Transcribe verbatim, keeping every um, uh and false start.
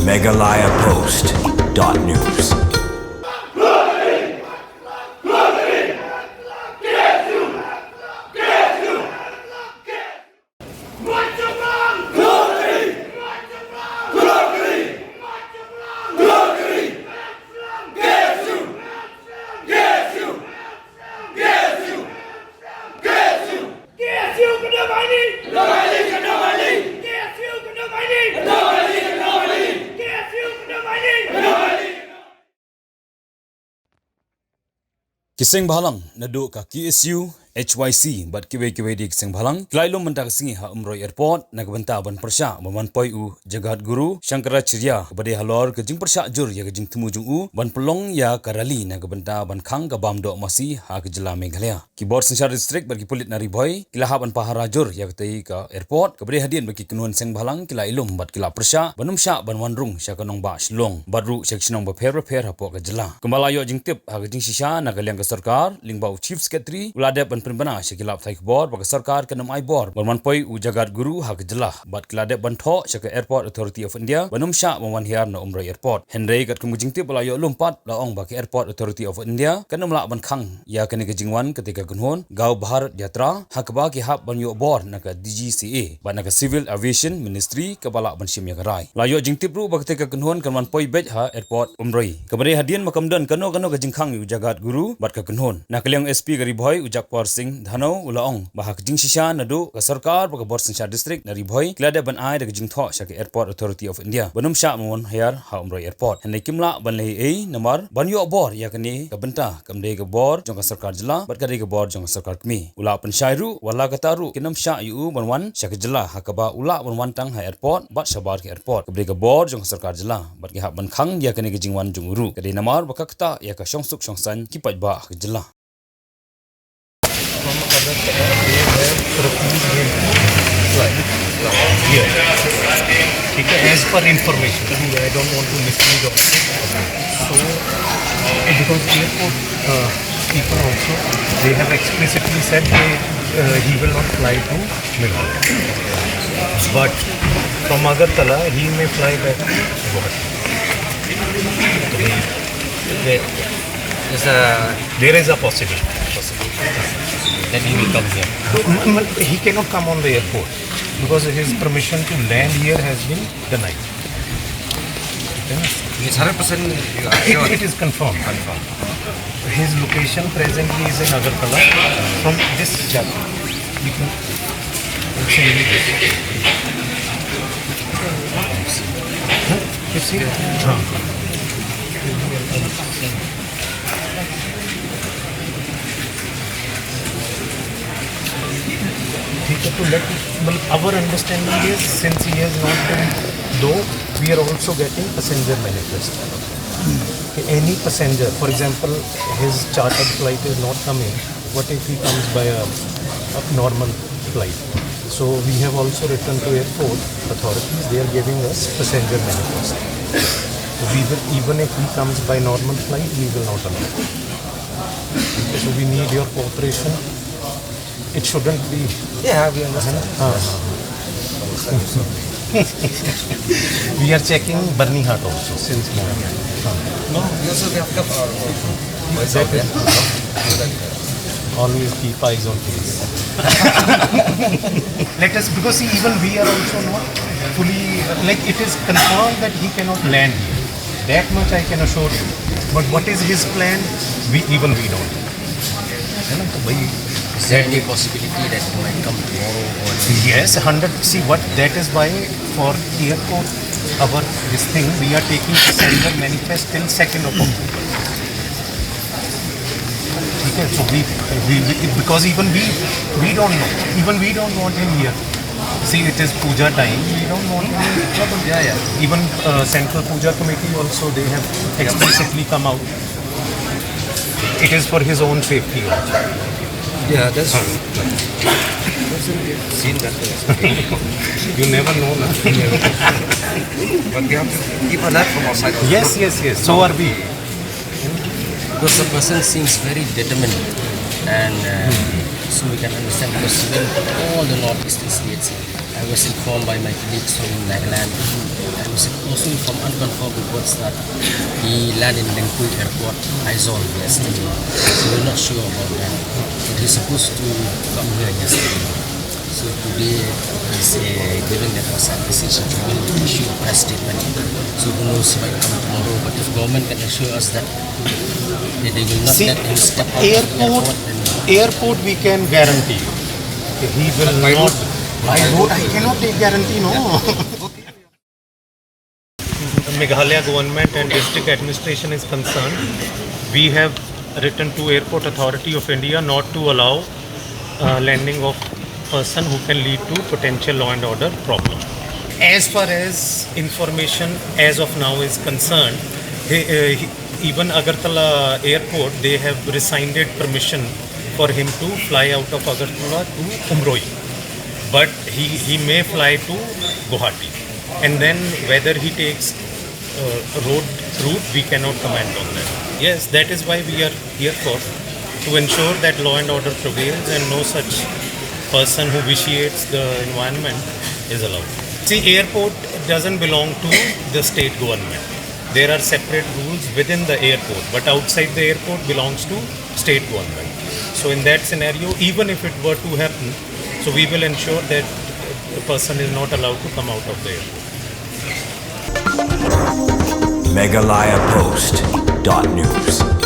Meghalaya Post dot news. Ki seng bhalang naduh ka K S U, H Y C bad kiwei kiwei de ki seng bhalang ki la ïalum mynta ka sngi ha Umroi Airport na ka bynta ban pyrshah ban wan poi u Jagat Guru Shankaracharya, kaba dei halor ka jingpyrshah jur ïa ka jingthmu jong u ban pynlong ïa ka rally na ka bynta ban khang ka bam doh masi ha ka jylla Meghalaya. Ki bor synshar district bad ki pulit na Ri Bhoi ki la hap ban pahara jur ïa katei ka airport, kaba dei hadien ba ki kynhun seng bhalang ki la ïalum bad ki la pyrshah ban ym shah ban wan rung sha ka nongbah Shillong bad ruh sha ki shnong bapher bapher hapoh ka jylla. Kumba la ïoh jingtip ha ka jingshisha na ka liang ka sorkar, lyngba u Chief Secretary u la dep ban pynbna sha ki lad pathai khubor ba ka sorkar kan ym ai bor ban wan poi u Jagat Guru ha ka jylla, bad ki la dep ban thoh sha ka Airport Authority of India ban ym shah ban wan hiar na Umroi Airport. Hynrei katkum ka jingtip ba la ïoh lum pat, la ong ba ka Airport Authority of India kan ym lah ban khang ïa kane ka jingwan katei ka kynhun Gaw Bharat Yatra ha kaba ki hap ban ïoh bor na ka D G C A bad na ka Civil Aviation Ministry kaba lah ban shim ïa ka rai. La ïoh jingtip ruh ba katei ka kynhun kan wan poi beit ha Airport Umroi, kaba dei hadien ba kam don kano kano ka jingkhang ïa u Jagat Guru bad ka kynhun. Na ka liang S P ka Ri Bhoi u Jakpor Singh Dhanoa u la ong ba ha ka jingshisha naduh ka sorkar bad ka bor synshar district na Ri Bhoi ki la dep ban ai da ka jingthoh sha ka Airport Authority of India ban ym shah ban wan hiar ha Umroi Airport. Hynrei kim lah ban leh ei ei namar ban ïoh bor ïa kane ka bynta kam dei ka bor jong ka sorkar jylla bad ka dei ka bor jong ka sorkar kmie. U la pynshai ruh wat la katta ruh kin ym shah ïa u ban wan sha ka jylla ha kaba u lah ban wan tang ha airport bad shabar ka airport, kaba dei ka bor jong ka sorkar jylla, bad ki hap ban khang ïa kane ka jingwan jong u ruh. Ka dei namar ba ka ktah ïa ka shongsuk shongsaiñ ki paidbah ha ka jylla. From Agartala, they have refused him to fly here. Okay, as per information, I don't want to mislead also. So, because airport, uh, people also, they have explicitly said they, uh, he will not fly to Meghalaya. But from Agartala, he may fly back to Guwahati. There is a, there is a possibility. Possibility. Then he will come here. He cannot come on the airport because his permission to land here has been denied. It's hundred percent, you are sure? It is confirmed. Confirmed. His location presently is in Agartala. From this chart, you can, you can see. Huh? You see? Huh. ठीक है, तो let, मतलब, our understanding is, since he has not been, though we are also getting passenger manifest. कि any passenger, for example, his chartered flight is not coming, what if he comes by a, a normal flight? So we have also written to airport authorities, they are giving us passenger manifest. So we will, even if he comes by normal flight, we will not allow. So we need your cooperation. It shouldn't be. Yeah, we understand. हाँ, हाँ। We are checking Byrnihat also since morning. हाँ। No, we also, we have kept our, uh, boys out there. Always keep eyes on police. Let us, because see, even we are also not fully, like, it is confirmed that he cannot land here. That much I can assure you. But what is his plan, we, even we don't. है ना, तो भाई, is there any possibility that he might come tomorrow or? Yes, hundred. See, what, that is why for airport, our this thing, we are taking passenger manifest till second of October. ठीक है, so we, we, we, because even we, we don't know, even we don't want him here. See, it is puja time, we don't want him in trouble. Yeah, yeah. Even, uh, Central Puja Committee also, they have explicitly come out. It is for his own safety also. Yeah, that's true. Seen that way. You never know, na? But we have to keep alert from our side also. Yes, yes, yes. So are we. Because the person seems very determined, and, uh, so we can understand, because even all the northeastern states have I was informed by my colleagues from Nagaland. I was also informed unconfirmed reports that he landed in Lengpui Airport, Aizawl, yesterday. So we're not sure about that. But he's supposed to come here yesterday. So today, he's, uh, given that was a decision, we will issue a press statement. So who knows, he might come tomorrow. But if government can assure us that, that they will not See, let him step out of the airport, airport, then airport we can guarantee. He will not. By road, I cannot take guarantee, no. Meghalaya government and district administration is concerned, we have written to Airport Authority of India not to allow uh, landing of person who can lead to potential law and order problem. As far as information as of now is concerned, they, uh, he- even Agartala airport, they have rescinded permission for him to fly out of Agartala to Umroi. But he, he may fly to Guwahati. And then whether he takes uh, road route, we cannot comment on that. Yes, that is why we are here for, to ensure that law and order prevails and no such person who vitiates the environment is allowed. See, airport doesn't belong to the state government. There are separate rules within the airport, but outside the airport belongs to state government. So in that scenario, even if it were to happen, so we will ensure that the person is not allowed to come out of the airport. Meghalaya Post dot news.